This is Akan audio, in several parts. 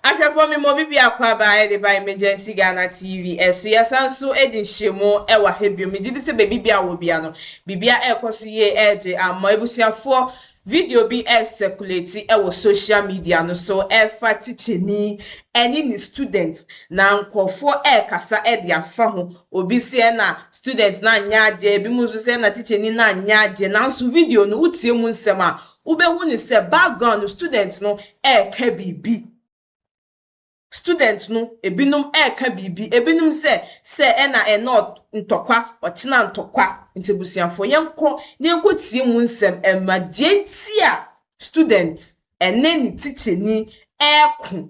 Ahwɛfoɔ me mɔ bibi akɔ aba ɛde ba Emergency Ghana TV ɛso. Yɛsan so ɛde nhyɛmu ɛwɔ ha bio. Megye di sɛ baabi bia wɔ bia no, bibia ɛrekɔ so yie ɛregye ama abusuafoɔ. Video bi ɛrecirculate ɛwɔ social media no so ɛfa tikyani ɛne ne student, na nkurɔfoɔ ɛrekasa ɛde afa ho. Obi sɛ ɛna student na anyɛ adeɛ, ebi mu nso sɛ ɛna tikyani na anyɛ adeɛ. Nanso video no, wotie mu nsɛm a, wobɛhu ne sɛ background no, student no ɛreka biribi. Student no ebinom ɛreka biribi, ebinom sɛ ɛna ɛna ntɔkwa, ɔkyena ntɔkwa. Nti abusuafoɔ, yɛnkɔ na yɛnkɔ tie mu nsɛm ɛma deɛ nti a student ɛne ne tikyani ɛɛko.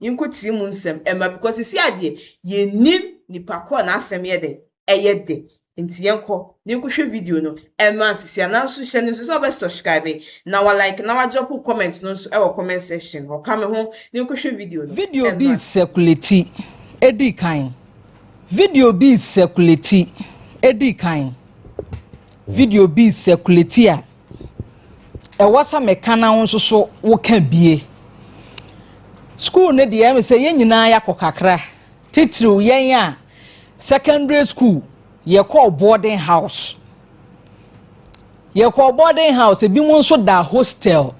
Yɛnkɔ tie mu nsɛm ɛma because sisi adeɛ, yɛnim nipa kɔɔ n'asɛm yɛ de ɛyɛ de. Nti yɛnkɔ na yɛnkɔhwɛ video no ɛma nsisi ananso. Hyɛ no nso sɛ ɔbɛ subscribe na wa like na wa drop comment no nso ɛwɔ comment section. Ɔka me ho na yɛnkɔhwɛ video no. Video bi circulate edi kan. Video bi circulate edi kan. Video bi circulate a ɛwɔ sɛ mɛka na nso so woka bie. School no deɛ, ɛmɛ sɛ yɛn nyinaa yɛakɔ kakra, titiriw yɛn a secondary school yɛkɔɔ boarding house. Yɛkɔɔ boarding house, ebi mu nso da hostel.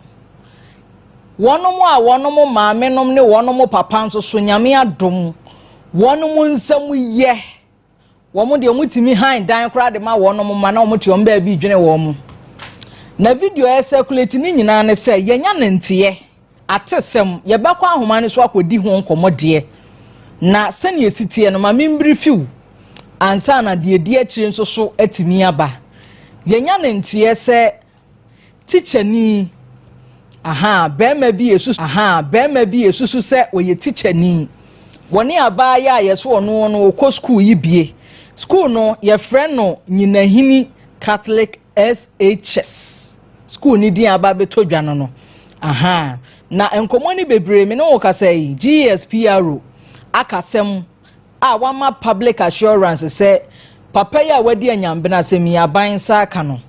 Wɔnom a wɔnom maame nom ne wɔnom papa nso so, Nyame adom, wɔnom nsɛm yɛ wɔn deɛ, wɔn tumi han dan koraa de ma wɔnom ma na wɔn te wɔn baabi dwene wɔn. Na video a ɛcirculate ne nyinaa ne sɛ yɛnya ne nteɛ ate sɛm. Yɛbɛkɔ ahoma no so akɔdi ho nkɔmɔ deɛ, na sɛnea esi teɛ no, maame mbiri fiw ansa na deɛ di akyire nso so atumi aba. Yɛnya ne nteɛ sɛ tikyani aha, bɛrima bi esusu aha, bɛrima bi esusu sɛ ɔyɛ tikyani, wɔne abaayewa a yɛso ɔno no ɔkɔ school yi bie. School no yɛfrɛ no Nyinahini Catholic SHS. School ni din aba abɛtɔ dwa no aha. Na nkɔmɔ no bebree mi ne wɔ kasa yi, GSPRO akasɛm a wama public assurance sɛ papa yi a wadi anyambena asɛm yi, aban nsa aka no.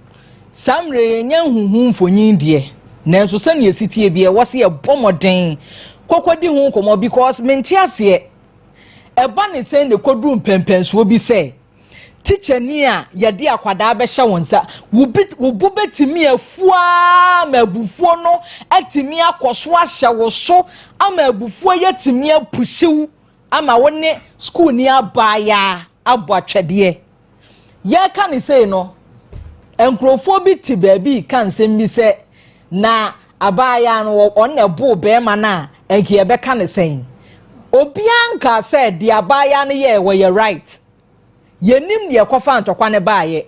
Saa mmerɛ yɛnyɛ nhuhu mfonyin deɛ, nanso sɛnea esi tie bi, ɛwɔ sɛ yɛbɔ mmɔden kɔkɔ di ho nkɔmɔ because mente aseɛ, ɛba ne sɛn na koduru mpɛmpɛnsoɔ bi sɛ tikyani a yɛde akwadaa bɛhyɛ wɔn nsa, wo bo bɛtumi afuaa ma abufuo no atumi akɔ so ahyɛ wo so ama abufuo yɛtumi apusiw ama wo ne school ni abaayaa abɔ atwɛdeɛ. Yɛreka ne sei no, nkurɔfoɔ bi te baabi ka nsɛm bi sɛ na abaayaa no, ɔno na ɛboo bɛrima no a nka yɛbɛka ne sɛn. Obiara nka sɛ deɛ abaayaa no yɛ wɔyɛ right. Yɛnim deɛ ɛkɔfa ntɔkwa ne baayɛ.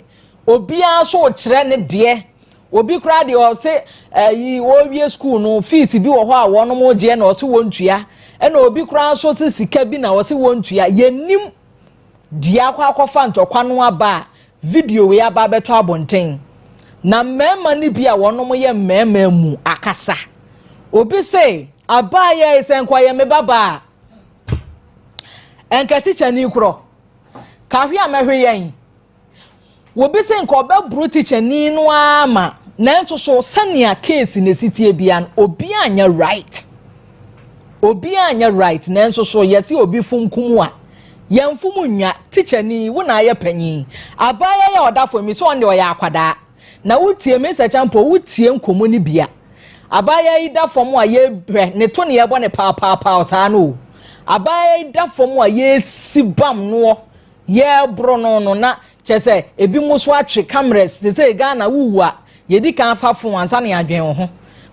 Obiara nso kyerɛ ne deɛ. Obi koraa deɛ, ɔse ɛyi wɔwie school no, fees bi wɔ hɔ a wɔn gyeɛ na ɔse wɔn ntua, ɛna obi koraa nso se sika bi na ɔse wɔn ntua. Yɛnim deɛ akɔfa ntɔkwa no aba a video wei aba abɛtɔ abɔnten. Na mmarima no bi a wɔn yɛ mmarima mu akasa, obi sɛ abaayewa yi, sɛ nkɔyɛ me babaa, nka tikyani korɔ kahwe a mɛhwe yɛn. Obi sɛ nka ɔbɛboro tikyani no ama. Nanso so sɛnea case na esi tie bia no, obi anyɛ right, obi anyɛ right. Nanso so yɛsi obi funkum a yɛn fum nwa. Tikyani wo na ayɛ panyin, abaayewa yɛ ɔda fam yi sɛ ɔno deɛ ɔyɛ akwadaa. Na wotie me sɛ kyampo, wotie nkɔmɔ no bia, abaayewa yi da fam a yɛbrɛ ne to ne yɛbɔ ne paapaapaa saa no o. Abaayewa yi da fam a yɛsi bam noɔ, yɛreboro no na kyerɛ sɛ ebi mo so atwe cameras sese. Ghana wuwu a, yɛdi kan fa phone ansa na yɛadwen wo ho.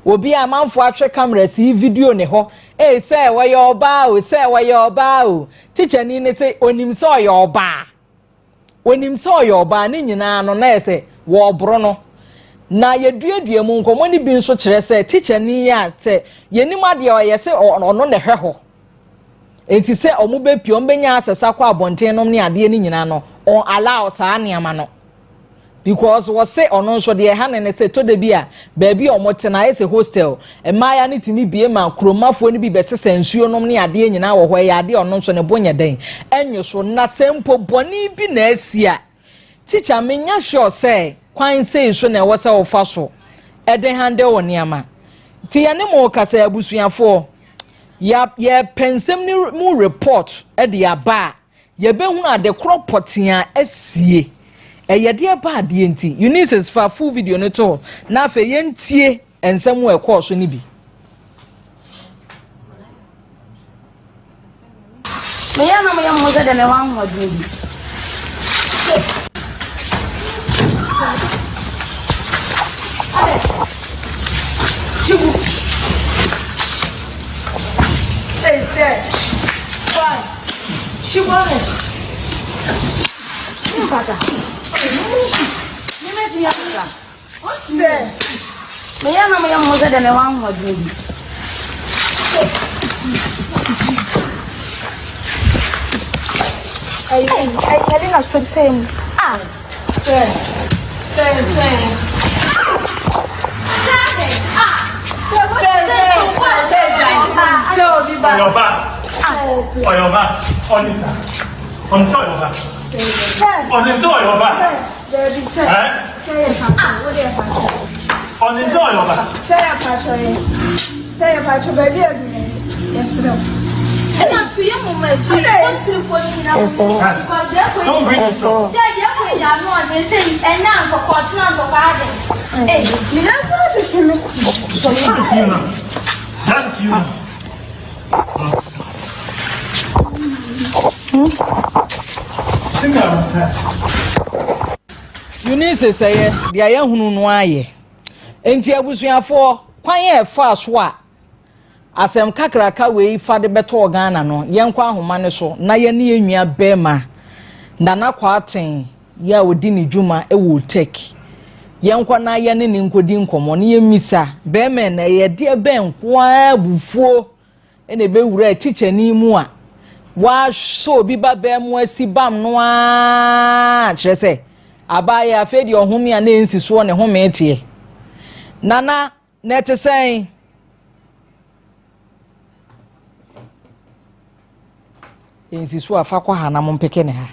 Obi a amanfo atwe cameras yi video ne hɔ ee sɛ wɔyɛ ɔbaa o, sɛ wɔyɛ ɔbaa o. Tikyani ne sɛ onim sɛ ɔyɛ ɔbaa, onim sɛ ɔyɛ ɔbaa ne nyinaa no na yɛ sɛ wɔɔboro no. Na yɛduadua mu nkɔmɔ no bi nso kyerɛ sɛ tikyani yi a sɛ yɛnim adeɛ, ɔyɛ sɛ ɔno na ɛhwɛ hɔ, nti sɛ ɔmo bɛpie, ɔmo bɛnya asɛsa kɔ abɔnten nom ne adeɛ no nyinaa no, ɔn allow saa nneɛma no because wɔse ɔno nso deɛ ɛha ne ne sɛ tɔda bi a baabi a ɔmo te na ayɛ sɛ hostel, mmaaya no tumi bie ma kuromafoɔ no bi bɛsesa nsuo nom ne adeɛ nyinaa wɔ hɔ. Ɛyɛ adeɛ ɔno nso ne bo nyɛ den ɛnyo so. Na sɛ mpo bɔnne bi na asi a, teacher, menya sure sɛ kwan sei so na ɛwɔ sɛ wɔfa so ɛde handle wɔ nneɛma. Nti yɛne mo kasa, abusuafoɔ. Yɛpɛ nsɛm no mu report de aba a, yɛbɛhunu ade korɔ pɔtee a asie. Ɛyɛ deɛ ba adeɛ nti. Eunice fa full video no to hɔ na afei yɛntie nsɛm a ɛkɔɔ so no bi. Meyɛ na moyɛ mo ho sɛ deɛ mewɔ ahoɔden bi. Chibu. Hey, sir. Fine. Chibu. Mpata. Mebɛtumi akasa. Sɛ. Meyɛ na moyɛ mo ho sɛ deɛ mewɔ ahoɔden bi. Helena sɔ sɛ mu. Ah. Sɛ. Sɛ sɛ. Sɛ sɛ sɛ sɛ obi ba. Ɔyɛ ɔba. Ɔyɛ ɔba. Ɔnim sa. Ɔnim sɛ ɔyɛ ɔba. Ɔnim sɛ ɔyɛ ɔba. Dabi sɛ. Sɛ yɛ patro, wo deɛ patro. Ɔnim sɛ ɔyɛ ɔba. Sɛ yɛ patro yɛ. Sɛ yɛ patro baabi a dunu yɛ. Yɛsrɛ wo. Ɛna tu yɛ mu ma tu yɛ fo tiri fo nyina mu. Because deɛ kɔ yi sɛ deɛ kɔ yi ano ɔden sɛ ɛnyɛ ankɔkɔ ɔkyena ankɔkɔ ade. Ee mi nan fo ahyehye mi. That is you now. That is you now. Nonsense. Eunice sɛyɛ deɛ yɛahunu no ayɛ. Enti abusuafoɔ, kwan a ɛfaa so a asɛm kakraka wei fa de bɛtɔɔ Ghana no, yɛnkɔ ahoma no so na yɛne yɛn nua bɛrima Nana Kwarteng yi a ɔdi ne dwuma wɔ Otec, yɛnkɔ na yɛne no nkɔdi nkɔmmɔ na yɛmmisa bɛrima na ɛyɛ deɛ bɛn nko ara abufuo na ɛbɛwuraa tikyani mu a wasɔ obi ba bɛn mu asi bam no ara kyerɛ sɛ abaayɛ afei deɛ ɔhome a na ɛnsi soɔ ne home teɛ. Nana, na ɛte sɛn? Ɛnsi so a fa kɔ ha na mompeke ne ha.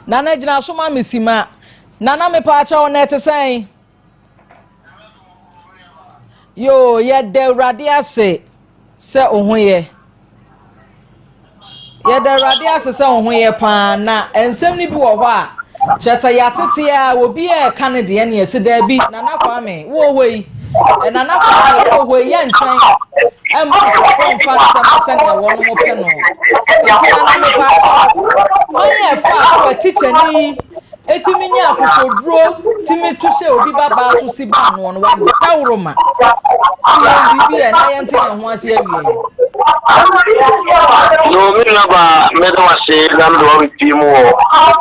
Nana gyina so ma me sima. Nana mepaakyɛw na ɛte sɛn? Yoo, yɛda Awurade ase sɛ wo ho yɛ. Yɛda Awurade ase sɛ wo ho yɛ paa na nsɛm no bi wɔ hɔ a kyerɛ sɛ yɛatete a obi a ɛka ne deɛ ne ɛsi daabi. Nana Kwame wowɔ hɔ yi, Nana Kwame wowɔ hɔ yi, yɛntwɛn ɛmma nkurɔfoɔ mfa nsɛm sɛnea wɔn pɛ no. Nti Nana mepaakyɛw, kwan a ɛfa so a tikyani Etumi nya akokoduro tumi to hyɛ obi ba baa so si ba anoɔ no wadaworo ma si yɛn biribi ɛ na yɛnte yɛn ho ase awie yi. Yo, me nua ba mɛda wase na mede wabɛpie mu wɔ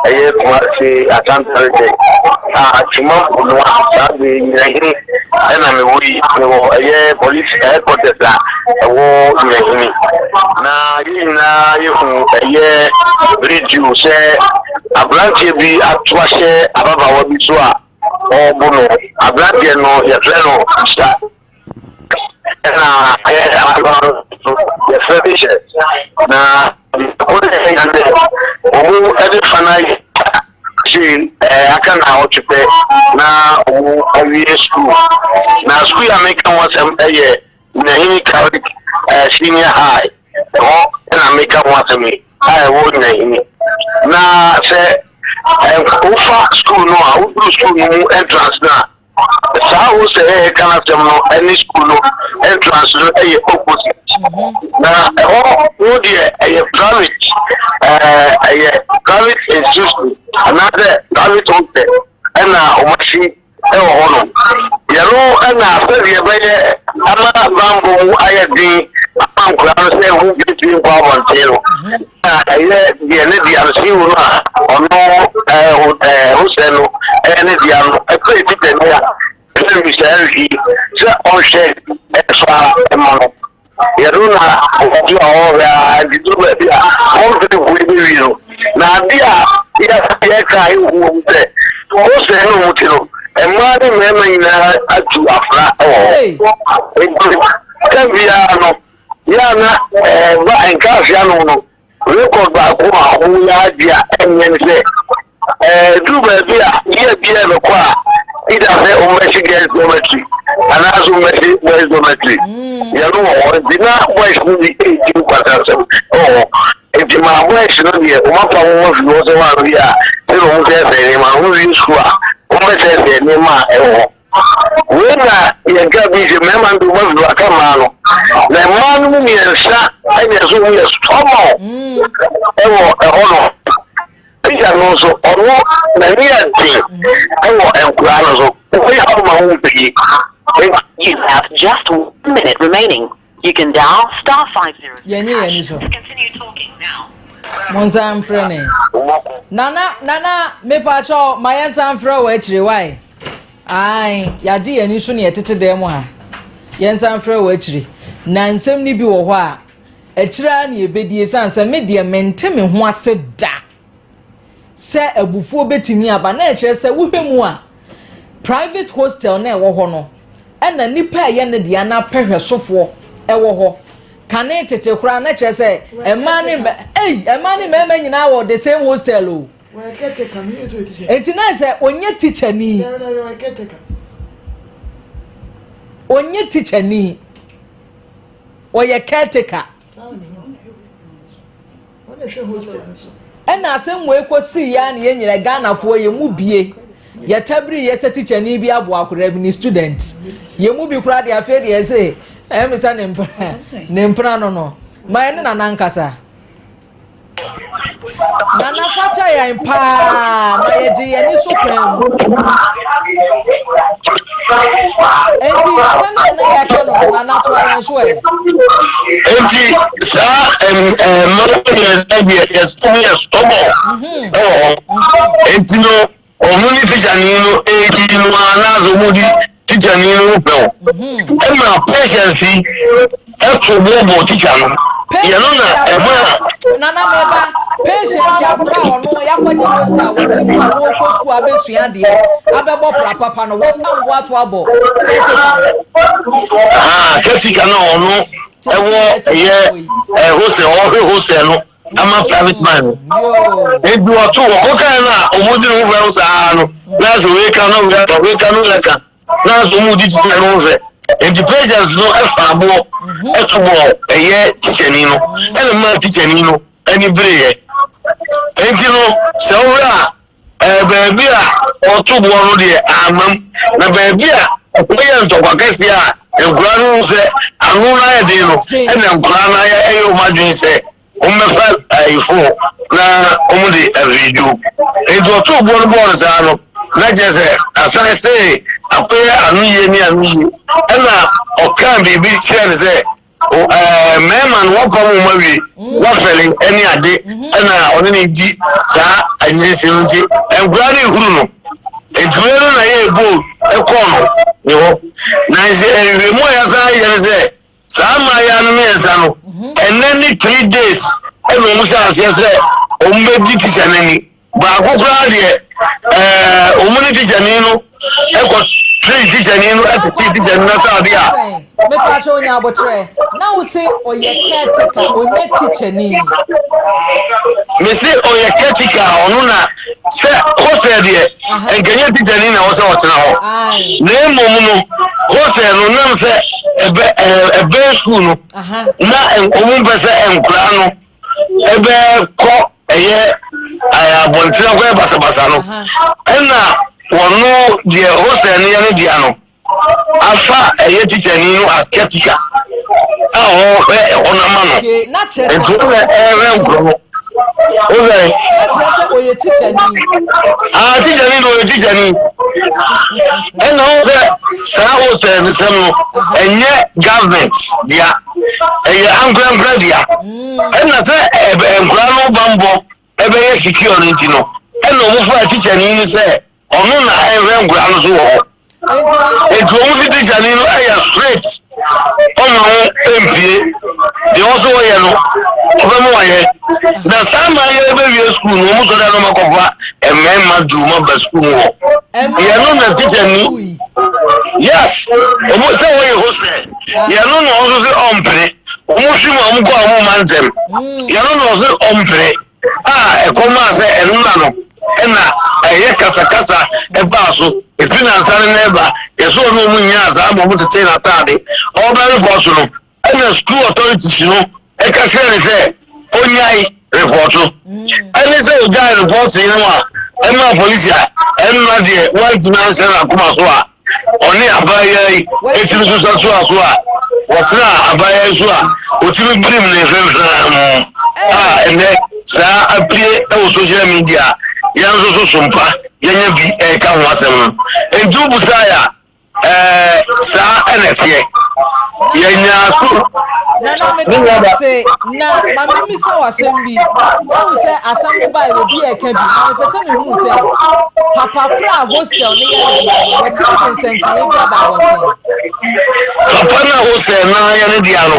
ɛyɛ Kumasi Asante Region a Atwima Mponoa saa bere Nyinahene ɛna mewɔ yi mewɔ ɛyɛ police headquarters a ɛwɔ Nyinahene na yɛn nyinaa yɛhu ɛyɛ radio sɛ Aberanteɛ bi ato ahyɛ ababaawa bi so a ɔrebo no. Aberanteɛ no, yɛfrɛ no Isa. Ɛna ababaawa no nso, yɛfrɛ no Hyɛ. Na wɔn de ɛyɛ sɛ wɔn de fa no ayɛ sei ɛɛ aka na ɔtwe pɛ na wɔn awie sukuu. Na sukuu yi a meka ho asɛm yɛ Nyahini Catholic Senior High. Ɛhɔ na meka ho asɛm yi a ɛwɔ Nyahini. Na sɛ wofa sukuu no a, woduru sukuu no mu entrance no a, saa wo sɛ ɛyɛ ka asɛm no ɛne sukuu no entrance no ɛyɛ opposite. Na ɛhɔ no deɛ ɛyɛ private, ɛyɛ private institution anaasɛ private hostel ɛna wɔn asi wɔ hɔ no. Yɛno na sɛdeɛ ɛbɛyɛ ama bammɔ mu ayɛ den ama nkwadaa no sɛ wɔn ntumi nkɔ abɔnten no, na ɛyɛ deɛ ne dea no CEO no a ɔno ɛɛ hosɛ no ɛyɛ ne dea no ɛpɛ ti tɛmɛ a ɛsɛ Mr. Henry sɛ ɔnhwɛ ɛfa ɛma no. Yɛno na ɔde a ɔhwɛ a nti duru baabi a ɔmfiri yi bɛwie no na ade a yɛka a ɛhu wɔ mu sɛ Mose ne ɔmo ti no mmaa ne mmarima nyinaa atu afra wɔ hɔ nti tam biara no yɛ a na ɛba nkaase ano no Rekɔd baako a wɔyɛ agye a ɛnyɛ ne sɛ, ɛduru baabi a year biara bɛkɔ a, Either sɛ wɔbɛhye girls dormitory anaasɛ wɔbɛhye boys dormitory. Yɛno wɔ hɔ nti na boys no bi redi nkwasasɛm wɔ hɔ. Nti maa boys no deɛ wɔapam wɔn afiri hɔ sɛ wɔanhwɛ a sɛdeɛ wɔsɛesɛe nneɛma no, wɔwie sukuu a wɔbɛsɛesɛe nneɛma a ɛwɔ hɔ. Wei na yɛnka bi sɛ mmarima no de wɔn afiri hɔ aka mmaa no. Na mmaa no mu mmiɛnsa ɛna ɛsɛ wɔn yɛ stubborn ɛwɔ ɛhɔ no. Peter no nso ɔno n'ani yɛ den wɔ nkoraa no so. Woyɛ a woma wo mpɛ You have just one minute remaining. You can dial star 50 Yɛnye yɛn ani so. to continue talking now. Monsan mfrɛ ne. Nana nana mepakyɛw ma yɛnsan mfrɛ wɔ akyire wae. Ae yɛagye yɛn ani so ne yɛtete dan mu ha. Yɛnsan mfrɛ wɔ akyire. Na nsɛm no bi wɔ hɔ a Akyire ara na yɛbɛdi ɛsiane sɛ me deɛ mente me ho ase da sɛ abufuo bɛtumi aba na ɛkyerɛ sɛ wohwɛ mu a private hostel na ɛwɔ hɔ no ɛna nipa a ɛyɛ ne deɛ na pɛ hwɛsofoɔ ɛwɔ hɔ kane tete koraa na kyerɛ sɛ mmaa ne mma ei mmaa ne mmarima nyinaa wɔ the same hostel o enti na sɛ ɔnyɛ teacher ni ɔnyɛ teacher ni. Ɔyɛ caretaker. Ɛna asɛm wei kɔ sii ya na yɛn nyina Ghanafoɔ yɛn mu bie yɛtabiri yɛ sɛ tikyani bi aboa akwadaa bi ne student yɛn mu bi koraa deɛ afei deɛ ɛsɛ ɛmi sɛ ne mpena ne mpena no no ma yɛne nana nkasa. Nana fakyɛ yɛn paa na yɛgye yɛn ani so kwan mu. Enti sɛnea na yɛka no no, Nana toa yɛn so ɛ. Enti saa mmaa mmiɛnsa deɛ yɛsɛ yɛ sɔbɔ ɛwɔ hɔ. Enti no Wɔn ne tikyani no redi no ara na sɛ wɔdi tikyani no ho fɛw. Ɛma patience yi ɛto boɔboɔ tikya no. Yɛ no na ɛma. Nana meba patience akora a ɔno yakɔgye no sɛ a wɔte mu a wɔkɔ sukuu abɛsua adeɛ abɛbɔ pra papa no wɔka mbo ato abɔ caretaker no ɔno ɛwɔ ɛyɛ ɛhosɛ ɔhwɛ hosɛ no. ama private man no ebi ɔto hɔ ɔkae no a ɔmo di ne ho fɛw saa no na sɛ wei ka no wei ka wei ka no wei ka na sɛ ɔmo di tikya no ho fɛ nti patience no ɛfa aboɔ ɛto bɔɔ ɛyɛ tikyani no ɛna mmaa tikyani no ɛni bereɛ nti no sɛ wohwɛ a Ɛɛ, baabi a wɔto boɔ no deɛ ammam, na baabi a wɔyɛ ntɔkwa kɛseɛ a nkoraa no hu sɛ ano no ayɛ den no, ɛna nkoraa no ayɛ ɛyɛ wɔn adwene sɛ wɔmmɛfa ayefo na wɔde afiridwo. Enti wɔtoo boɔ no bɔɔ no saa no, na kyerɛ sɛ asan see akɔyɛ ano yie ne ano yie. Ɛna ɔkaa biribi kyerɛɛ no sɛ, ɛɛ mmarima no wɔpam wɔn awie wɔfɛle ɛne ade ɛna ɔne ne di saa anyinsi no nti nkura no ehuru no ntuwe no na yɛ ebo ɛkɔɔ no ne hɔ na nse nhwehwɛmu a yɛsan ayɛ no sɛ saa mmaayewa no mmiɛnsa no ɛnɛ ne 3 days ɛna wɔn hyɛ aseɛ sɛ wɔn bɛdi tikya n'ani. Baako koraa deɛ, ɛɛ wɔn ne tikyani no kɔ tiri tikyani no tete tikyani no ataade a. Mepa kyɛ onya abotrɛ na wo se ɔyɛ caretaker ɔnyɛ tikyani. Me se ɔyɛ caretaker ɔno na sɛ hostel deɛ nkɛnyɛ tikyani na ɔsɛ ɔtena hɔ na mmom no hostel no nam sɛ ɛbɛ ɛbɛn sukuu no na wɔn mpɛ sɛ nkoraa no. ɛbɛkɔ ɛyɛ abɔnten akɔyɛ basabasa no ɛna wɔno deɛ hostel no yɛ no dea no afa ɛyɛ tikyani no as caretaker a ɔhwɛ ɛhɔ no ama no nti wona ɛhwɛ nkorɔ no wosɛ ah tikyani no ɔyɛ tikyani ɛna wo sɛ saa hostel no sɛm no ɛnyɛ government dea ɛyɛ ankorankora dea ɛna sɛ nkora no bambɔ ɛbɛyɛ secure no nti no ɛna wɔn fura tikyani no sɛ ɔno na ɛhwɛ nkora no so wɔ hɔ nti wɔn si tikyani no ɛyɛ straight ɔma ho mpie deɛ wɔn so wɔyɛ no ɔbɛma wɔayɛ na saa mmaa yɛ bɛwie sukuu no wɔn sɔrɔ ɛna wɔn akɔfa mmarima du wɔn aba sukuu mu hɔ yɛn no na tikyani yes wɔn sɛ wɔyɛ hostel. Yɛno na ɔnso se ɔmpene. Wɔn hwe mu a wɔn kɔ a wɔn mma ntɛm. Yɛno na ɔse ɔmpene a ɛkɔ maa sɛ ɛnna no ɛna ɛyɛ kasakasa ɛbaa so. Ɛfiri nansa no na ɛba, yɛsɛ ɔne ɔmo nyaa saa ma ɔmo tetee n'ataade. Ɔbɛ report no, ɛna school authorities no ɛka kyerɛ ne sɛ ɔnyae report. Ɛne sɛ ɔgyae report yi no a, ɛma polisi a ɛnna deɛ wantumi anhyɛ n'akoma so a ɔne abaayewa yi etimi so sa toa so a wɔtena abaayewa yi so a otumi birim ne mfimfini a ɛnɛ saa apue ɛwɔ social media. Yɛn nso so sompa yɛnyɛ bi ɛka ho asɛm no. Nti wobusaeɛ a, saa ɛna ɛteɛ yɛnya so. Nana, meda wo ase. Na ma memisa wo asɛm bi. Wohu sɛ asɛm no bae, obi a ɛka bi na mepɛ sɛ mehu sɛ papa koro a hostel no yɛ ne dea no, watumi de nsɛnkaeɛ bi aba abɔnten? Papa no a hostel no yɛ ne dea no,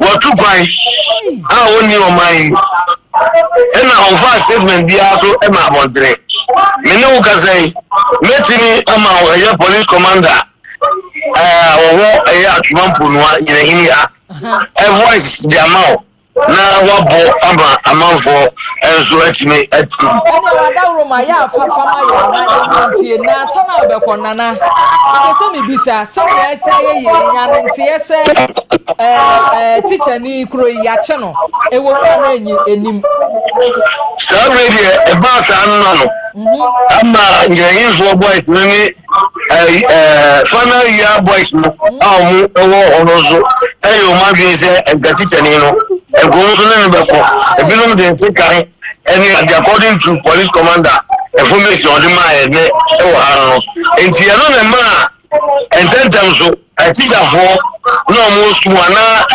watu kwan a ɔnni ɔman yi, ɛna ɔmfa statement biara so ɛma abɔntene. Me ne wo kasa yi, mɛtumi ama wo ɛyɛ police commander wɔwɔ ɛyɛ Atwoma Mponua Nyinahini ha ɛvoice de ama wo na wabɔ ama amanfoɔ nso atumi ati. Ɛnna wadaworo ma yɛ afafa ma yɛ na yɛmmɔ ntie. Na ansa na wobɛkɔ, Nana, mepɛ sɛ mebisa sɛdeɛ ɛsɛ ayɛ yie nya ne nteɛ sɛ ɛɛ ɛɛ tikyani kuro yi yɛakye no, ɛwɔ mu a na ɛnyi anim? Saa bere deɛ ɛbaa saa nna no ama Nyinahinfoɔ boys no ne final year boys no a wɔn wɔ hɔ no nso ɛyɛ wɔn adwene sɛ nka tikyani no nkɔm nso ne no bɛkɔ. Ebinom de nsekan ɛne ade, according to police commander information ɔde maa yɛ nɛ ɛwɔ ha no. Nti ɛno na ɛmaa ntɛntɛm so atikyafoɔ na wɔn wɔ sukuu anaa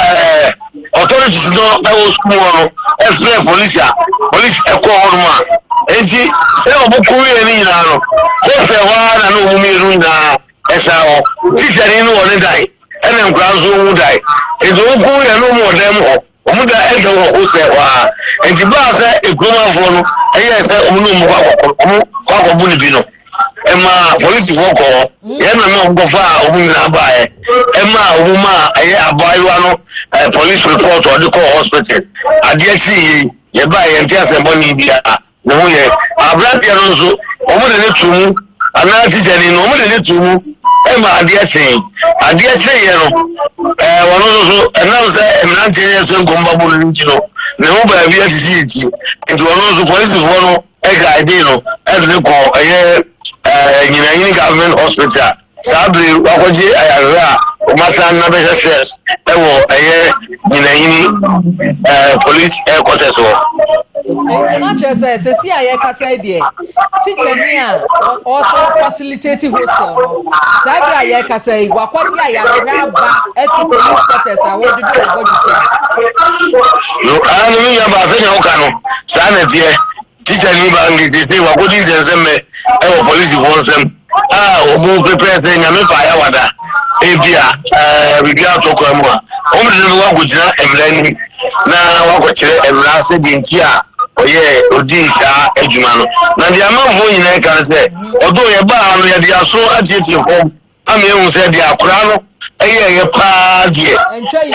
authorities no ɛwɔ sukuu hɔ no ɛfrɛ polisi a polisi ɛkɔ hɔ nom a, nti sɛ wɔn kɔ wie ne nyinaa no, hostel hɔ ara na ne wɔn mmienu nyinaa ɛsan hɔ. Tikyani no wɔ ne dan, ɛna nkwadaa nso wɔn dan, nti wɔn kɔ wie no, wɔn wɔ dan mu hɔ, wɔn da ɛda wɔ hostel hɔ ara. Nti baa sɛ ekuromanfoɔ no ɛyɛ sɛ wɔn ne wɔn kɔ akɔkɔ wɔn kɔ akɔbo ne bi no, ɛma polisifoɔ kɔ hɔ. Yɛn na wɔn kɔfa a wɔn nyinaa baeɛ, ɛma wɔn ma ɛyɛ abaayewa no police report ɔde kɔɔ hospital. Adeɛ kyi yie, yɛbaa yɛn ti asɛm bɔne biara ne ho yɛ. Aberanteɛ no nso, wɔn de ne to mu anaa tikyani no, wɔn de ne to mu ɛma adeɛ kyee. Adeɛ kyeeɛ no, wɔn nso so ɛnam sɛ mmeranteɛ yɛ sɛ nkɔmba bɔ no nti no, ne ho baabi asisi nti wɔn nso polisifoɔ no ɛguide no ɛde ne kɔ ɛyɛ Nyinanyini Government Hospital. Saa bere wakɔgye ayarehwɛ a, wɔn asan na bɛhyɛ cells ɛwɔ ɛyɛ Nyinanyini police headquarters hɔ. Nti na kyerɛ sɛ sɛsi a yɛkasa yi deɛ, tikyani a ɔsan facilitate hostel no, saa bere a yɛkasa yi wakɔgye ayarehwɛ aba, ɛte police quarters a wɔdwedwe wɔ body sɛ? No, aa no, me nua baa, sɛnea woka no saa na ɛteɛ. Tikyani baa nkete sɛ wakɔdi nsɛnsɛmmɛ ɛwɔ polisifoɔ nsɛm a wɔn pepɛ sɛ Nyame pa ayawada ebi a biribi atɔ kwan mu a, wɔn de no wakɔgyina mmara anim na wakɔkyerɛ mmara sɛdeɛ nti a ɔyɛ odii saa adwuma no. Na deɛ amanfoɔ nyinaa ka no sɛ ɔdɔ yɛbaa no, yɛde aso atietie fam ama ehu sɛ deɛ akwaraa no ɛyɛɛyɛ paa deɛ,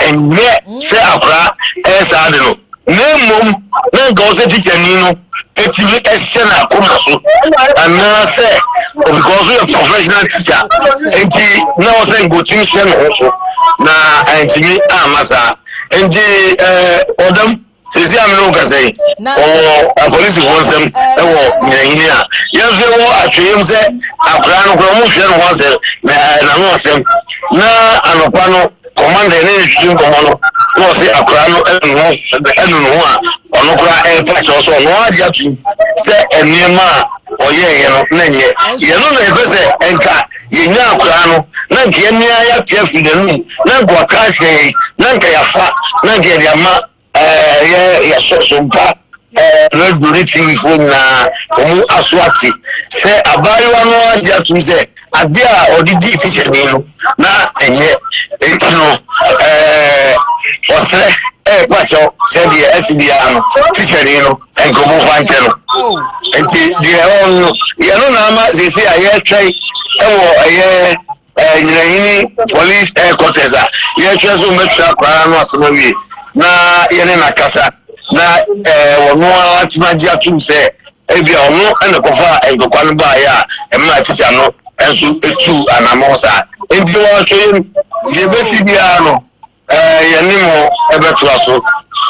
ɛnyɛ sɛ akwaraa ɛyɛ saa de no, na mmom na nka ɔsɛ tikyani no etumi ɛhyɛ n'akoma so anaasɛ because ɔyɛ professional teacher nti na ɔsɛ nka otumi hyɛ ne ho so, na ɛntumi ama saa. Nti ɔdam sisi a mene wo kasa yi, ɔwɔ apolisifoɔ nsɛm ɛwɔ Nyinahini a yɛn nso yɛwɔ atweyam sɛ akwaraa no koraa ɔmo hwɛ ne ho asɛm na n'ano asɛm. Na anɔpa no commander ne ne twitwi nkɔmmɔ no, na ɔse akwaraa no ɛnu ho ɛnu ne ho a ɔno koraa ɛrepa kyerɛw sɛ ɔno agye atum sɛ nneɛma a ɔyɛɛyɛ no na nyɛ yɛn no, na yɛpɛ sɛ ɛnka yɛnya akwaraa no na nka yɛn nea yɛate afiri n'anum na nka waka akyerɛ yɛn na nka yɛafa na nka yɛde ama yɛ yɛsɔ so mpa radio ne TV foɔ nyinaa wɔn aso ate sɛ abaayewa no agye atum sɛ adeɛ a ɔde dii tikyani no na ɛnyɛ. Eti no ɔsrɛ ɛɛpa kyɛw sɛ deɛ ɛsi biara no, tikyani no nka ɔmo fa nkyɛ no. Nti deɛ ɛwɔ no yɛn no na ama sisi a yɛretwɛn ɛwɔ ɛyɛ Nyinahini police headquarters a yɛretwɛn so mbɛtwerɛ akwaraa no asɛm awie na yɛne n'akasa na wɔn ara atumi agye atum sɛ. Ebia ɔno na ɛkɔfaa ntɔkwa no baeɛ a ɛmaa tikya no nso tuu anammɔn saa. Enti wɔ ahwɛyam, deɛ ɛbɛsi biara no, yɛne mo bɛtoa so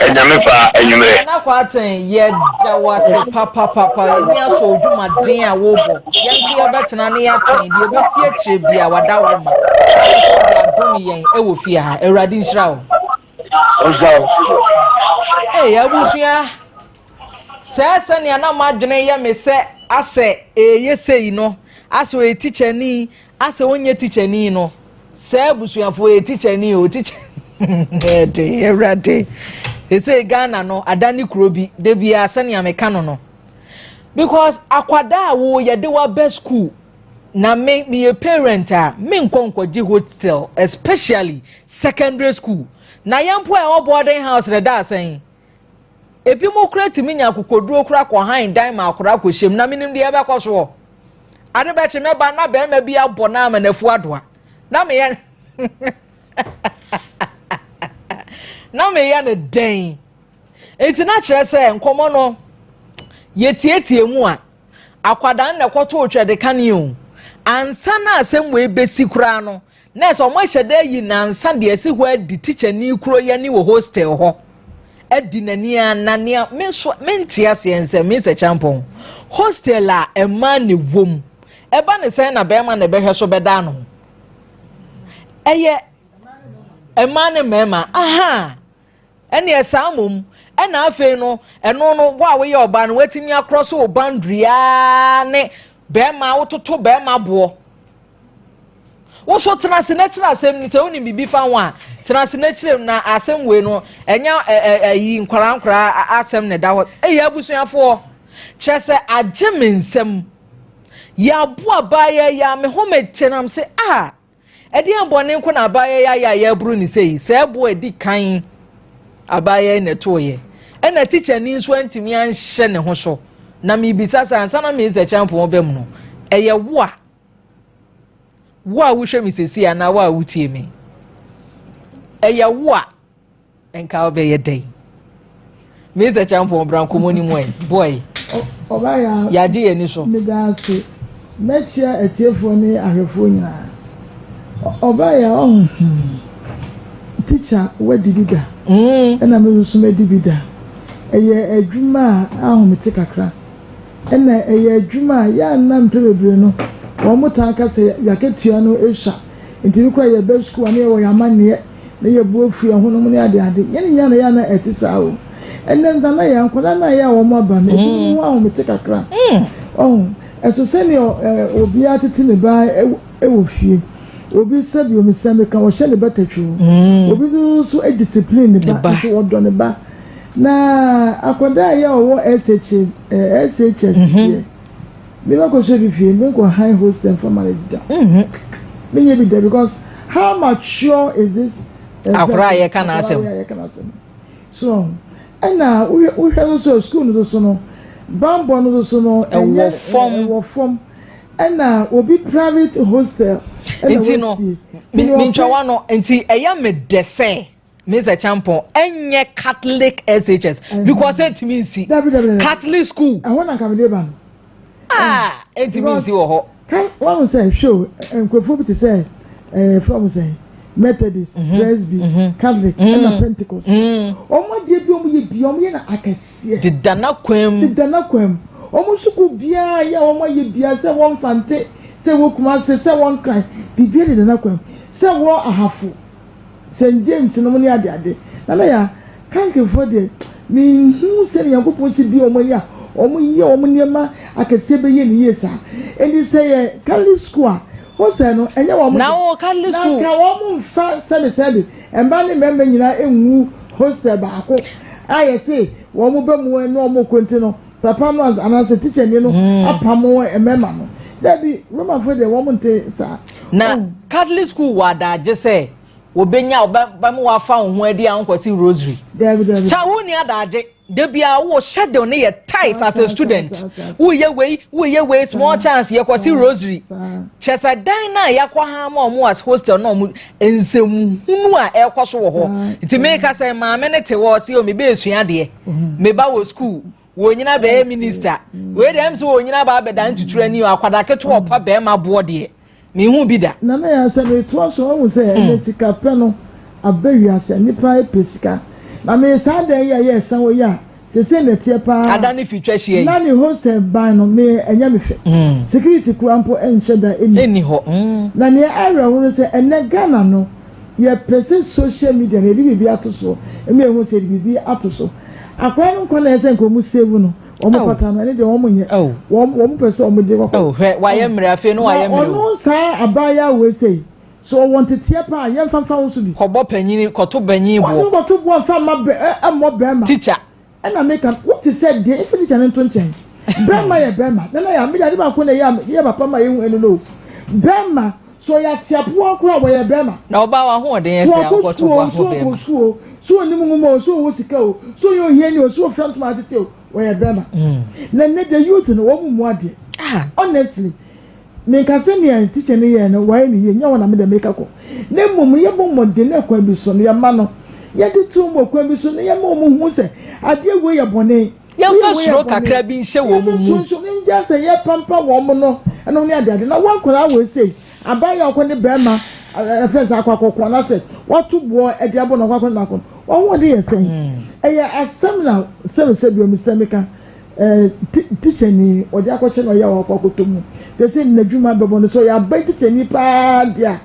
Nyame pɛ a anwummerɛ. Nana Kwarteng, yɛda wo ase papapapa. Yɛni asɔ wo dwumaden a wobɔ. Yɛn nso yɛbɛtena ne yɛatwɛn deɛ ɛbɛsi akyire bia wada wo ma. Wo nso wode adom yɛn wɔ fie ha. Awurade nhyira wo. Nhyira wo. Hey, abusua. Sɛɛ sɛnea na m'adwene yɛ me sɛ asɛ ɛreyɛ sei no, asɛ ɔyɛ tikyani, asɛ ɔnyɛ tikyani no, sɛ abusuafoɔ ɔyɛ tikyani o, tikya ɛde awurade. Sesei Ghana no ada ne kuro bi, da biara sɛnea meka no no. Because akwadaa a wo yɛde waba school na me meyɛ parent a menkɔ nkɔgye hostel especially secondary school na yɛn mpo a ɛwɔ boarding house na ɛda asɛn. Ebinom koraa tumi nya akokoduro koraa kɔ han dan ma akwadaa kɔhyɛ mu na menim deɛ ɛbɛkɔ soɔ. Ade bɛkye mɛba na barima bi abɔ no ama n'afu adoa. Na meyɛ na meyɛ no dɛn? Nti na kyerɛ sɛ nkɔmmɔ no yɛtietie mu a akwadaa no na ɛkɔtoo twɛdekane o. Ansa na asɛm wei bɛsi koraa no Nurse, wɔn ahyɛ da ayi nansa de asi hɔ adi tikyani kuro yi ani wɔ hostel hɔ adi n'ani ara na nea me nso mente aseɛ nsɛ me sɛ kyampɔn hostel a mmaa na ɛwɔ mu ɛba ne sɛn na bɛrima na ɛbɛhwɛ so bɛda ano ɛyɛ mmaa ne mmarima aha Ɛneɛ saa mmom, ɛna afei no, ɛno no, wo a woyɛ ɔbaa no, woatumi akorɔ so wo boundary ara ne bɛrima, wototo bɛrima boɔ. Wo so tena ase na kyerɛ asɛm no, sɛ wonim biribi fa ho a, tena ase na kyerɛ mu na asɛm wei no, ɛnyɛ ɛyi nkwaraa nkwaraa asɛm na ɛda hɔ. Ɛyɛ abusuafoɔ, kyerɛ sɛ agye me nsam. Yɛaboa baayɛ yi a, me ho mete nam se, ah, Ɛdeɛn bɔne nko na abaayewa yi ayɛ a yɛreboro no sei? Sɛ ɛboɔ a ɛdi kan abaayewa yi na ɛtooeɛ. Ɛna tikyani nso antumi anhyɛ ne ho so. Na mebisa sɛ ansa na Mesa Kyampɔn ba mu no, ɛyɛ wo a? Wo a wohwɛ me seesei anaa wo a wotie me? Ɛyɛ wo a? Nka wobɛyɛ dɛn? Mr. Champon bra nkɔmmɔ no mu ɛ. Boy. Ɔbaya. Yɛagye yɛn ani so. Meda ase. Mɛkyia atiefoɔ ne ahwɛfoɔ nyinaa. Ɔbaya ɔho hmm. Tikya wadi bi da. Ɛna me nso madi bi da. Ɛyɛ adwuma a ahomete kakra. Ɛna ɛyɛ adwuma a yɛ a na mprɛ bebree no wɔn taa ka sɛ yɛakatua no sua. Nti no koraa yɛba sukuu a na yɛwɔ yɛn amanneɛ. na yɛn bo afu yɛn ho nom ne ade ade. Yɛn nyinaa na ɛyɛ a na ɛte saa o. Ɛnnɛ nka na yɛn nkwadaa no a ɛyɛ a wɔn aba no, ebinom ho ahomete kakra. Ɔho, ɛso sɛnea obiara tete ne ba wɔ fie. Obi sɛbi omi sɛ meka ɔhyɛ ne ba tatwi o. Obi nso so discipline ne ba, nso ɔdɔ ne ba. Na akwadaa a ɛyɛ a ɔwɔ SH, SHS deɛ, Me ma kɔ sua bi fie me nkɔ han hostel nfa ma ne da. Me nyɛ bi da because how mature is this eh, akora a yɛka n'asɛm akora a yɛka n'asɛm so ɛna wohwɛ wohwɛ no so school no so no bambɔ no so no ɛnyɛ fam ɛwɔ fam ɛna obi private hostel ɛna nti no mentwa wa no nti ɛyɛ me dɛ sɛ Mr. Champon ɛnyɛ Catholic SHS because ɛntumi nsi Catholic school. Ɛhɔ na nkamide ba no. Ah, ɛntumi nsi wɔ hɔ. Kan wɔn sɛ hwɛ o nkurɔfoɔ bi te sɛ ɛɛ fɛn sɛ Methodist, Presby, Catholic ɛna Pentecost. Wɔn adeɛ bi wɔn yɛ bi wɔn yɛ na akɛseɛ. Deda n'akwan mu. Deda n'akwan mu. Wɔn sukuu biara yɛ wɔn ayɛ biara sɛ wɔn Mfante, sɛ wɔ Kumase, sɛ wɔn Nkran, biribiara deda n'akwan mu. Sɛ wɔ Ahafo. Saint James nom ne ade ade. Nana ya, Kankefoɔ deɛ, menhuu sɛdeɛ Nyankopɔn si bue wɔn ani a wɔn yɛ wɔn nneɛma akɛseɛ bɛyɛ no yie saa. Enti sɛ yɛ Catholic school a, hostel no, ɛnyɛ wɔn Na wɔ Catholic school. Na nka wɔn mfa sɛbesɛbe mmaa ne mmarima nyinaa ngu hostel baako a yɛse wɔn ba mu ne wɔn kɔ nti no, papa no anaasɛ tikyani no apamo mmarima no. Dabi, Romanfoɔ deɛ wɔn nte saa. Na Catholic school wɔ adagye sɛ wɔbɛnya wɔbɛma wafa wo ho adi a wonkɔsi rosary. Dabi dabi. Kya wonni adagye. Da biara wo schedule no yɛ tight as a student. Woyɛ wei, woyɛ wei, small chance yɛkɔsi rosary. Kyɛ sɛ dan no a yɛakɔ ha ma ɔmo as hostel na ɔmo nsɛmhunu a ɛrekɔ so wɔ hɔ. Nti meka sɛ maame no te hɔ ɔse o mebɛɛsua adeɛ. Meba wɔ school. Wɔnyina bɛyɛ minister. Wei deɛ ɛm sɛ wɔnyina ba abɛda ntuturo ani o, akwadaa ketewa ɔpa bɛrima boɔ deɛ. Menhu bi da. Nana Yaa sɛ metoa so wahu sɛ ɛnɛ sika pɛ no aba wiase a nnipa pɛ sika na me saa dan yi a yɛ ɛsan wɔ yi a sesei na ɛteɛ paa Ada ne fi twa hyia yi. Na ne hostel ban no me ɛnyɛ me fɛ security koraa mpo ɛnhyɛ da ɛnni Ɛnni hɔ. Na nea awerɛho ne sɛ ɛnɛ Ghana no yɛ pɛ sɛ social media no yɛde biribi ato soɔ ɛma yɛhu sɛ yɛde biribi ato so akwadaa no nkwa na ɛsɛ nka wɔn save no Wɔn pata no, ɛne deɛ wɔn nyɛ. Wɔn wɔn pɛ sɛ wɔn de kɔkɔ. Oh, hwɛ, wayɛ mmerɛ afei no wayɛ mmerɛ o. Na ɔno saa abaayewa wei sei, so ɔwɔ nteteɛ paa, yɛn fa nfa ho so bi. Kɔbɔ panyin, kɔto banyin boɔ. Wɔtumi kɔto boɔ nfa mma bɛ ɛ mmɔ bɛrima. Teacher. Ɛna meka, wote sɛ deɛ, efi teacher no nto nkyɛn. Bɛrima yɛ bɛrima. Nana yɛ, me deɛ ade baako na ɛyɛ a yɛ papa ma yɛhu ɛno no o. Bɛrima, so ɔyɛ ateapoa koraa a, wɔyɛ bɛrima. Na ɔbaa w'ahoɔden yɛ So sɛ a ɔkɔ wokɔto sukuu boɔ o, ahɔ so ɔnkɔ bɛrima. sukuu o, so ɔnim nwoma o, so ɔwɔ sika o, so ɔyɛ ohiani o, so ɔfira ntoma atete o, wɔyɛ bɛrima. Na nnɛ the youth no wɔn mmu adeɛ. Honestly, menka sɛ nea teacher no yɛɛ no wayɛ no yie, nyɛ hɔ na me deɛ meka kɔ. Na mmom yɛbɔ mmɔden na kwan bi so no yɛma no, yɛtete wɔn wɔ kwan bi so na yɛma wɔn hu sɛ adeɛ wei yɛ bɔne. Yɛmfa suro kakra bi nhyɛ wɔn mu. Yɛmfa suro nso ngya sɛ yɛpampa wɔn no ɛnom ne adeade. Na wɔn nkwadaa wei sei, abaayewa ɔkɔ ne bɛrima ɛfrɛ sɛ akɔ akɔko anaasɛ wato boɔ ɛde abɔ no akɔ akɔ ne no akɔ no, wɔn ahoɔden yɛ sɛn? Ɛyɛ asɛm na sɛbe sɛbe o mesɛ meka ɛɛ tikyani ɔde akɔhyɛ na ɔyɛ a wakɔ akɔtɔ mu. Sɛsɛ n'adwuma bɛbɔ no sɛ ɔyɛ aban tikyani paa deɛ a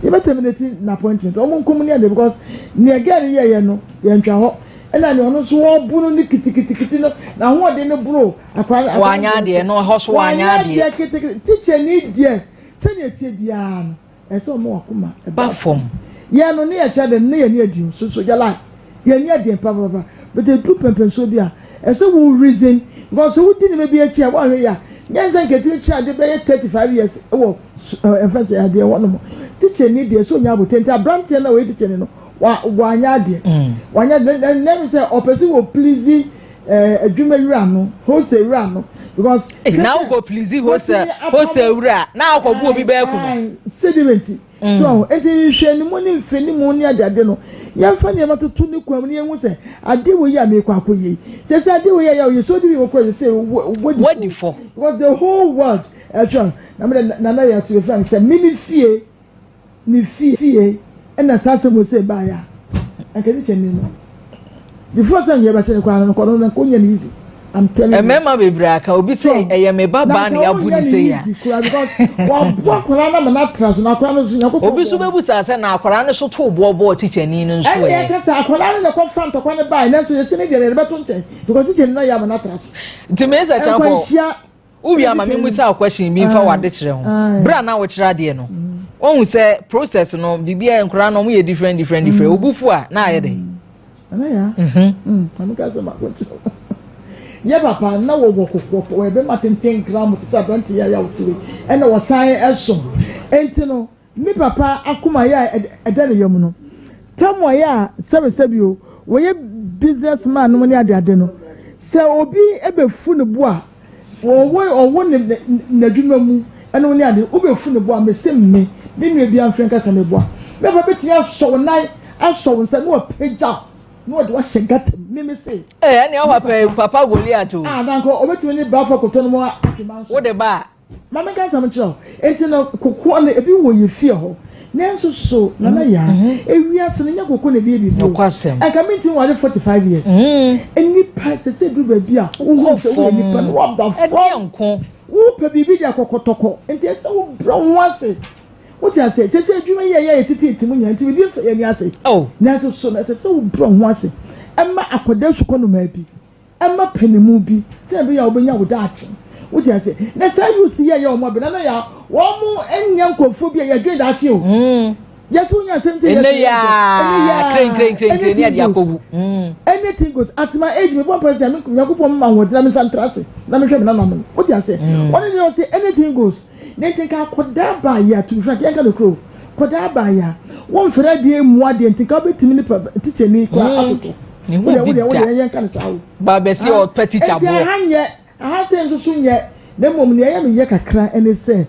yɛbɛ terminate n'appointment. Wɔn nko mu ne adeɛ because nea girl no yɛɛyɛ no yɛntwa hɔ. Ɛna nea ɔno nso wɔbo no ne kitikitikiti no n'ahoɔden no boro akwadaa no. Wanyɛ adeɛ no ɛhɔ so wanyɛ adeɛ. Wanyɛ adeɛ kitikiti tikyani deɛ sɛnea ɛteɛ biara no ɛsɛ ɔma wakoma ba fam. Yɛn no ne yɛ kyerɛ dɛ ne yɛn ni adi so so yɛla yɛn ni adi papapapa but edu pɛmpɛnsoɔ bi a ɛsɛ wo reason because sɛ wodi nneɛma bi akyi a wɔahwɛ yɛ a nyɛ nsɛ nka etumi kyerɛ ade bɛyɛ 35 years wɔ ɛfɛ sɛ adeɛ hɔ nom tikyani deɛ sɛ onya abotɛ nti aberanteɛ no a ɔyɛ tikyani no wa wanyɛ adeɛ mm. wanyɛ adeɛ na na mi sɛ ɔpɛ sɛ wɔ please ɛɛ eh, adwuma wura no hostel wura no because. Eh, na wokɔ please hostel hostel wura na akɔ bu obi bɛɛ kunu. sediment mm. so eti nhwɛ ne mu ne nfe ne mu ne adeade no yɛnfa nneɛma toto ne kwan mu ne yɛn ho sɛ ade wɔ yi a mekɔ akɔ yie sɛ sɛ ade wɔ yi a yɛ ɔyɛ so de bi wɔ kɔ yɛ sɛ wadi fɔ because the whole world ɛtwa na mi de nana yɛ ato efra sɛ mimi fie. Ne fie ɛna saa asɛm wei sei baeɛ a, anka ne kyɛnni no. Before sɛ nka yɛbɛkyɛ no koraa no, nkɔno no nka ɔnyɛ no easy. I'm telling you. Mmarima bebree aka obi sɛ ɛyɛ me ba baa na yɛabu ne sɛ ya. Waboa akwadaa no ama no atra so na akwadaa no nso Nyankopɔn. Obi nso bɛbu saa sɛ na akwadaa no so too boɔ bɔɔ tikyani no nso ɛ. Ɛna yɛka sɛ akwadaa no na ɛkɔfa ntɔkwa no baeɛ nanso yɛsi ne deɛ no yɛde bɛto nkyɛn because tikyani no ayɛ ama no atra so. Nti Mesa Kyampɔn. Nkwanhyia Wo wie a ma me mmisa wo question bi nfa w'adekyerɛ ho. Bere a na wokyerɛ adeɛ no, wohu sɛ process no biribiara nkwadaa no wɔyɛ different different different. Wo bo fu a na ayɛ dɛn? Nana ya. Maame ka sɛ mako nkyerɛ wo. Yɛ papa na wɔwɔ kokoɔ wɔyɛ bɛma tenten gram te sɛ aberante yɛ a yɛ wote wei ɛna wɔsan ɛsom. Enti no Ne papa akoma yɛ a ɛda ne yam no, tam ɔyɛ a sɛbesɛbe o, wɔyɛ business man nom ne adeade no, sɛ obi bɛfu ne bo a, ɔwɔ ɔwɔ ne n'adwuma mu ɛnom ne ade, wobɛfu ne bo a, mese me, me nua biara mfrɛ nka sɛ meboa. Me papa bɛtumi asɔ wo nan, asɔ wo nsa na wapagya wo na ɔde wo ahyɛ gutter mu, me mese. Ee, ɛnea wo papa yi, papa Goliat o. Ah, na anka ɔbɛtumi ne baafo akoto no mu atwe manso. Wode ba a. Ma menka asɛm nkyerɛ wo. Enti no, kokoɔ no, ebi wɔ yɛn fie hɔ. Nanso so, Nana Yaa, ewiase no, nyɛ koko na ɛde yɛ biribi o. Nokwasɛm. Anka mentumi nware 45 years. Nnipa, ɛsɛ sɛ ɛduru baabi a, wohu sɛ woyɛ nipa na woaba fam. Ɛdeɛ nko. Wopɛ biribi de akɔ kɔtɔkɔ. Enti ɛsɛ sɛ wobrɛ wo ho ase. Wote aseɛ? Seesei adwuma yi a yɛyɛ teteete mu nyinaa nti, biribi mfa yɛn ani ase. Nanso so no, ɛsɛ sɛ wobrɛ wo ho ase ma akwadaa sukɔnomaa bi. Ɛma panimu bi sɛnea ɛbɛyɛ a wobɛnya wo daakye. Wote aseɛ? Na saa youth yi a ɛyɛ wɔn abena na yɛ a, wɔn nyɛ nkurɔfoɔ bi a yɛdwene daakye o. Mm. Yɛsɛ wonya asɛm nti yɛsɛ yɛ ɛnɛ yɛ krenkrenkrenkren ne ɛde akɔwu. Anything goes. At my age, mebɔ mpae sɛ Nyankopɔn mma ahoɔden na me nsa ntra ase na mehwɛ me nananom. Wote aseɛ? Ɔne deɛ ɔse anything goes. Ne nti nka akɔdaa baa yɛ a, to be frank, yɛnka nokorɛ o, kɔdaa baa yɛ a, womfɛre adeɛ mmu adeɛ nti nka wobɛtumi ne pa tikyani koraa atoto. Ne ho bi da. Wodeɛ yɛnka no saa o. Ba bɛsi ɔpɛ tikya boɔ. Nti aha nyɛ, aha sei nso so nyɛ, na mmom nea ɛyɛ me yɛ kakra ne sɛ,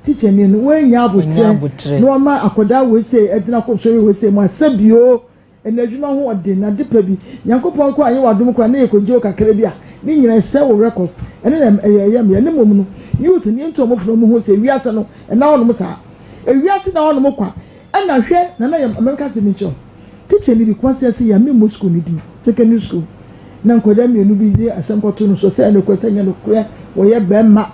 tikyani no, wannya aboterɛ na wama akɔdaa wei sei adina kɔ nsɔhwɛ wei sei mu a, sɛbi o, Ɛna adwuma ho ɔden na adepa bi. Nyankopɔn koraa anyɛ w'adom koraa na yɛkɔgye wo kakra bi a, Ne nyinaa ɛsɛe wo records. Ɛno na ɛyɛ ɛyɛ me ya. Ne mmom no, youth no yɛntu wɔn fo na wɔn hu sɛ wiase no ɛnna hɔnom saa. Ewiase da hɔnom kwa. Ɛna hwɛ, Nana yɛ, ma menka asɛm bi nkyerɛ wo. Tikyani bi, Kumasi ase yi a, memmɔ sukuu no din, secondary school, na nkwadaa mmienu bi de asɛm kɔtoo no so sɛ ɛyɛ nokorɛ sɛ ɛnyɛ nokorɛ, wɔyɛ bɛrima,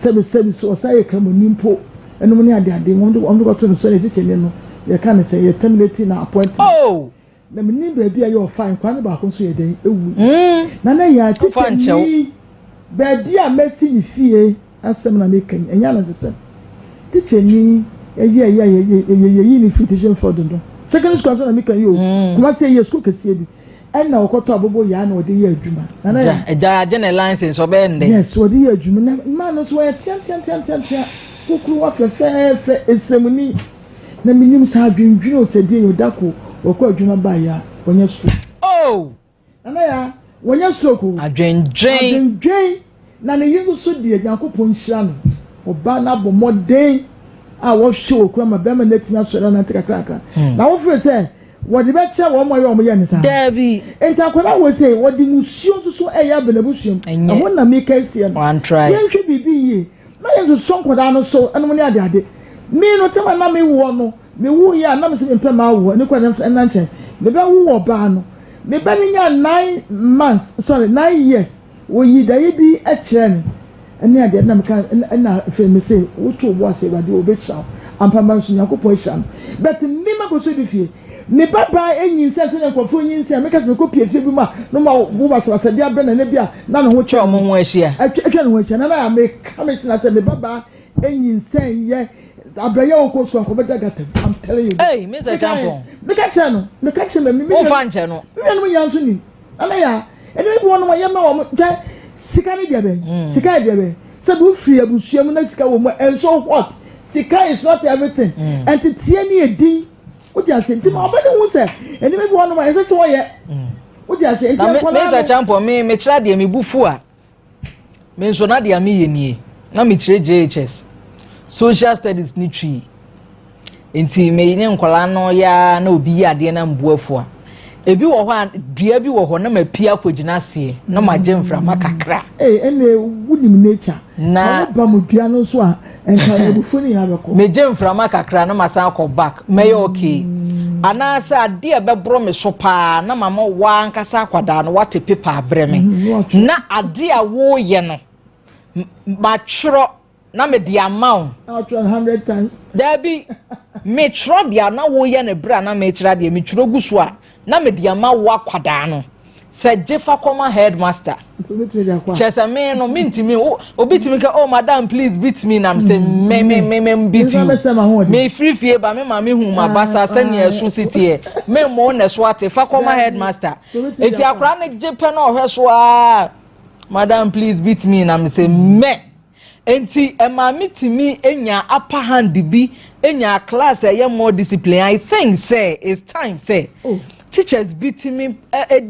sɛbesɛbe so ɔsan yɛ Kramoni mpo, ɛnom ne adeade, wɔn de wɔn de kɔtoo no so ɛna tikyani no, yɛka no sɛn, yɛ terminate na appointment. Oh! Na mennim baabi a ɛyɛ ɔfae, nkwadaa no baako nso yɛ dɛn, ɛwui. Nana yɛ a, tikyani, baabi a masi me fie, Asɛm na meka yi, ɛnyɛ anansesɛm. Tikyani yɛ yɛ yɛ yɛ yɛyi no firi teaching field no. Secondary school asɛm na meka yi o. Kumasi ɛyɛ school kɛseɛ bi. Ɛna ɔkɔtɔ abobo yaa na ɔde yɛ adwuma. Nana yɛ. Agya agye ne license ɔbɛyɛ ndɛ. Yes, ɔde yɛ adwuma. Na mmaa no nso wɔyɛ teateateateatea. Kukuruwa fɛfɛɛfɛ, esremuni. Na menim sɛ adwendwene o sɛ deɛ yɛ ɔda ko wɔkɔ adwuma baeɛ a wɔnyɛ stroke. Oh! Nana Yaa, wɔnyɛ stroke o. Adwendwen. Adwendwen. Na ne yere nso deɛ Nyankopɔn nhyira no. Ɔbaa no abɔ mmɔden a wɔhwɛ okunu ama bɛrima no atumi asɔre anante kakrakra. Na wofiri sɛ wɔde bɛkyɛ wɔn a ɛyɛ wɔn yɛ no saa? Daabi. Nti akwadaa wei sei wɔde musuo nso so ɛyɛ aba n'abusua mu. Ɛnyɛ. Ɛho na meka asie no. Wantrae. Yɛnhwɛ biribi yie. Na yɛnsosɔ nkwadaa no so ɛnom ne adeade. Me no tam a na mewoɔ no, mewuiɛ a na mese mempɛ m'awoɔ, ɛno koraa ɛnna nkyɛn. Mebɛwo ɔbaa no. Me ba no nyaa nine months sorry nine years wɔyii daeɛ bi kyerɛɛ me ɛne adeɛ na meka ɛna afei me se woto wo bo ase awurade ɔbɛhyira wo ampa ma nso Nyankopɔn ahyira no but me makɔ so di fie me ba baa ɛnyinsɛn sɛdeɛ nkurɔfoɔ nyinsɛn meka sɛ mekɔ pie fie bi mu a no ma wo basabasa de abrɛ na ne bi a na ne ho kyerɛ wɔn ho ahyia atwa ne ho ahyia na na meka me sena sɛ me ba baa ɛnyinsɛn yɛ Abrɛ yɛ ɔkɔ sukuu akɔbɛda gata mu I'm telling you. Hey, Mr. Champon. Meka kyerɛ no, meka kyerɛ me me. Wonfa nkyɛ no. Me nuanom nyinaa nso nim. Nana ya, ɛnna bi wɔn wɔyɛ ma wɔn hwɛ sika ne deɛ bɛn. Hmm. Sika yɛ deɛ bɛn. Sɛ bi wofiri abusua mu na sika wɔ mu and so what? Sika is not everything. Hmm. Ɛnteteɛ ne edin. Wote ase nti ma ɔbɛ ne ho sɛ ɛnna bi wɔn ɛsɛ sɛ wɔyɛ. Hmm. Wote ase nti nkɔla no. Mr. Champon, me mekyerɛ adeɛ me bu fu a. Me nso na deɛ meyɛ nie, na mekyerɛ JHS, social studies ne Twi. Nti me ne nkwadaa no yɛ ara na obi yɛ adeɛ na mbu afu a. Ebi wɔ hɔ a, dua bi wɔ hɔ na mapie akɔgyina aseɛ na magye mframa kakra. Ee, ɛnna wonim nature. Na woba mu dua no nso a, nka abufuo no nyinaa bɛkɔ. Megye mframa kakra na masan akɔ back, mɛyɛ okay. Anaasɛ adeɛ a ɛbɛboro me so paa na mama w'ankasa akwadaa no wate paper abrɛ me. Na adeɛ a woreyɛ no, matwerɛ na mede ama wo. Atwerɛ no hundred times. Daabi, metwerɛ deɛ na woreyɛ no berɛ a na mekyerɛ adeɛ, metwerɛ gu so a, na mede ama wo akwadaa no sɛ gye fa kɔma headmaster. Kyerɛ sɛ me no mentumi obi tumi ka oh madam please beat me nam sɛ mm. me me me me beat you me firi fie ba me maame hu ma basa sɛnea ɛso si teɛ me mmɔ na ɛso ate fa kɔma headmaster eti akwadaa no gye pɛ na ɔhwɛ so aa madam please beat me nam sɛ mɛ. Enti ɛmaa me tumi nyaa upper hand bi, nyaa class a ɛyɛ more discipline. I think sɛ it's time sɛ teachers bi tumi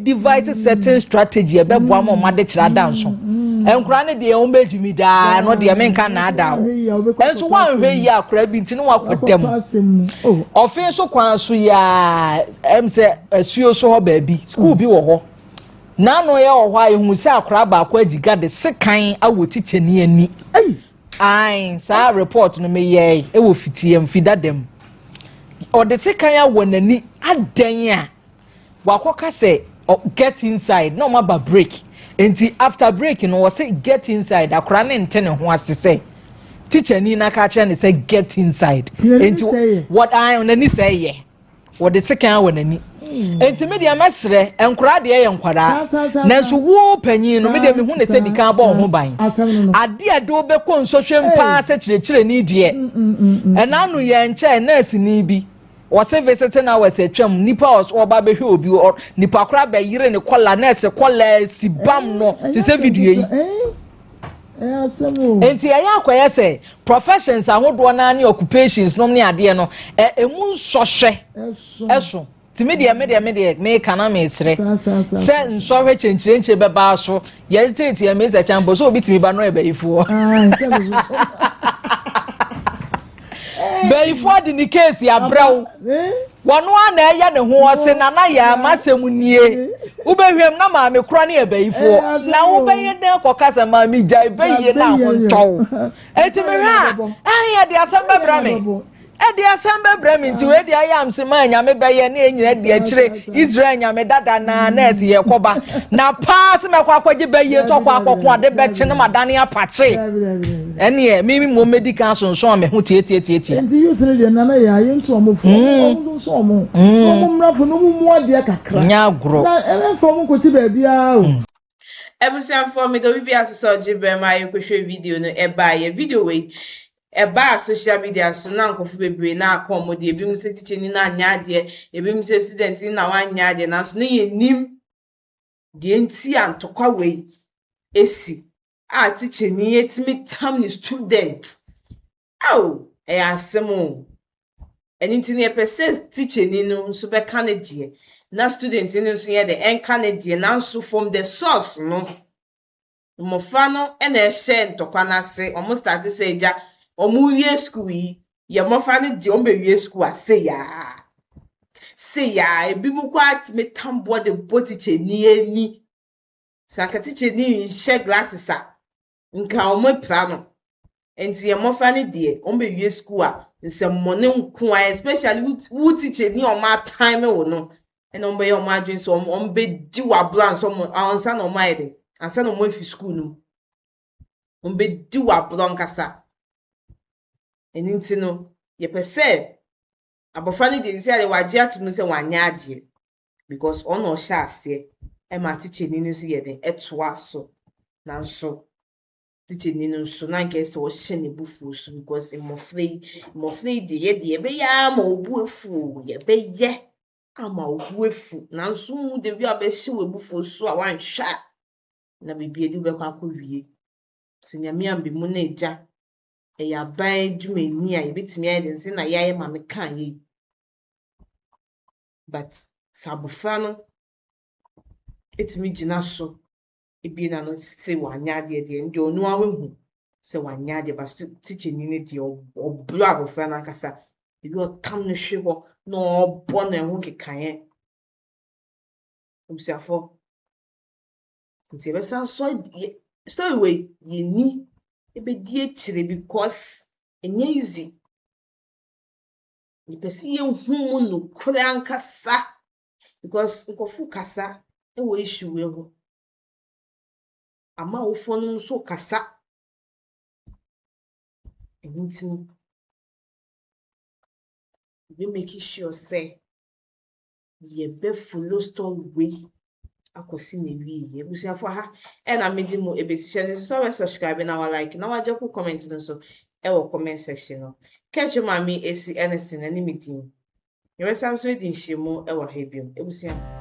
devise certain strategy ɛbɛboa ma wɔn adekyerɛ ada nso. Nkora no deɛ wɔn bɛgyimi daa, ɛno deɛ menka naadaa o. Ɛnso wɔanhwɛ yie akora bi nti ne wakɔ dɛm. Ɔfe nso kwan so yia ɛm sɛ asuo so hɔ baabi, school bi wɔ hɔ. N'ano yɛ wɔ hɔ a ehu sɛ akwadaa baako agyiga de sekan awɔ tikyani ani. Ae, saa report no meyɛe wɔ fitiam, fi dada mu. Ɔde sekan awɔ n'ani adɛn a wakɔka sɛ get inside na ɔma ba break. Nti after break no wɔse get inside akwadaa no nte ne ho ase sɛ tikyani no aka akyerɛ no sɛ get inside. Nti wɔ ae n'ani sɛ yɛ. Wɔde sekan awɔ n'ani. Enti me deɛ mɛsrɛ, nkwadaa deɛ yɛ nkwadaa. Nanso wo panyin no, me deɛ mehu ne sɛ di kan bɔ wo ho ban. Adeɛ a ɛde wobɛkɔ nsɔhwɛ mu paa sɛ kyerɛkyerɛni deɛ, ɛna ano yɛ nkyɛn nɛɛseni bi, wɔse visiting hours atwam, nipa a ɔba bɛhwɛ obi, nipa koraa bɛyere ne kɔla, nɛɛse kɔla si bam no, te sɛ video yi. Enti ɛyɛ akɔyɛ sɛ professions ahodoɔ naa ne occupations nom ne adeɛ no ɛ emu nsɔhwɛ ɛso nti me deɛ me deɛ me deɛ meka na mesrɛ sɛ nsɔhwɛ kyɛnkyerɛnkyerɛ bɛbaa so yɛde tete yɛn mesa kyɛn bɔ so obi tumi ba no ɛbɛyifoɔ. Bayifoɔ de ne keesi abrɛ wo. Wɔno ara na ɛyɛ ne ho ɔse nana yaa m'asɛm nie. Wobɛhwɛm na maame korɔ ne yɛ bayifoɔ. Na wobɛyɛ dɛn kɔka sɛ maame gyae bayie na ho ntɔ wo. Eti mehwɛ a, ɛhe yɛde asɛm bɛbrɛ me. Ɛde asɛm bɛbrɛ me nti wei deɛ ayɛ amse maa nyame bɛyɛ ne ɛnyina di akyire Israel nyame dada naa na ɛsi yɛ kɔba na paa se mɛkɔ akɔgye bɛyie tɔkɔ akɔko ade bɛkye no madane apakye ɛneɛ mimi mmom mɛdi kan asonson a me ho tiatiatiatia. Nti youth no deɛ nana yɛ ayɛ ntu ɔmo fo ɔmo nso nso ɔmo na ɔmo mmra fo na ɔmo mu adeɛ kakra Nyɛ agorɔ. na ɛmfa ɔmo nkosi baabiara o. Abusuafoɔ meda obi biara ase sɛ ɔgye berɛ ma yɛkɔhwɛ video no ɛbaeɛ. Video wei ɛbaa social media so na nkurɔfo bebree na aka wɔn deɛ, ebinom sɛ tikyani no anyɛ adeɛ, ebinom sɛ student no na wanyɛ adeɛ, nanso na yɛnnim deɛ nti a ntɔkwa wei esi a tikyani atumi tam ne student. Ao, ɛyɛ asɛm o. Ɛno nti no yɛpɛ sɛ tikyani no nso bɛka ne deɛ na student no nso yɛ dɛ ɛnka ne deɛ nanso from the source no mmɔfra no na ɛhyɛ ntɔkwa no ase wɔn start sɛ agya wɔn wie school yi yɛ mmɔfra no deɛ wɔn bɛwie school a sei aa sei aa ebinom koraa tumi tam boɔ de bɔ tikyani ani sɛ anka tikyani nhyɛ glasses a nka wɔn apira no nti yɛn mmɔfra no deɛ wɔn bɛwie school a nsɛmmɔne nko a especially wo tikyani a wɔn atime wo no ɛna wɔn bɛyɛ wɔn adwene sɛ wɔn wɔn bɛdi wɔ aboro ansa wɔn ansa na wɔn ayɛ de ansa na wɔn afi school no mu wɔn bɛdi wɔ aboro ankasa ɛno nti no yɛpɛ sɛ abɔfra no deɛ sisi adeɛ wagye ato mu sɛ wanyɛ adeɛ because ɔno na ɔhyɛ aseɛ ɛma tikyani no nso yɛ de ɛtoa so nanso tikyani no nso na nka sɛ ɔhyɛ ne bufuo so because mmɔfra yi mmɔfra yi deɛ yɛ deɛ yɛbɛyɛ ama obu afu yɛbɛyɛ ama obu afu nanso mu de bi a bɛhyɛ wɔ abufuo so a wanhwɛ a na biribi adi wobɛkɔ akɔwie sɛ nyame amba mu na agya ɛyɛ aban dwumani a yɛbɛtumi ayɛ den sɛ na yɛayɛ maame kaa yɛ yi but sɛ abɔfra no ɛtumi gyina so ebie n'ano sɛ wanyɛ adeɛ deɛ deɛ ɔno ara wahu sɛ wanyɛ adeɛ but tikyani no deɛ ɔbrɛ abɔfra no ankasa ebi ɔtam no hwe hɔ na ɔrebɔ ne ho kekaeɛ abusuafoɔ nti yɛbɛsan so story wei yɛni ebɛdi akyire because ɛnyɛ easy yɛpɛ sɛ yɛhu mu nokorɛ ankasa because nkurɔfo kasa wɔ issue wei ho ama awofoɔ no nso kasa ɛno nti no yɛbɛ make sure sɛ yɛbɛ follow story wei akɔsi n'awieeɛ. Abusuafoɔ ha ɛna mede mo ebesi hyɛ no nso sɛ wɔbɛ subscribe na wa like na wagye ko comment no nso ɛwɔ comment section no. Kɛkyɛ maame esi Ernestine ɛne me din. Yɛbɛsan so adi nhyiamu ɛwɔ ha bio. Abusua.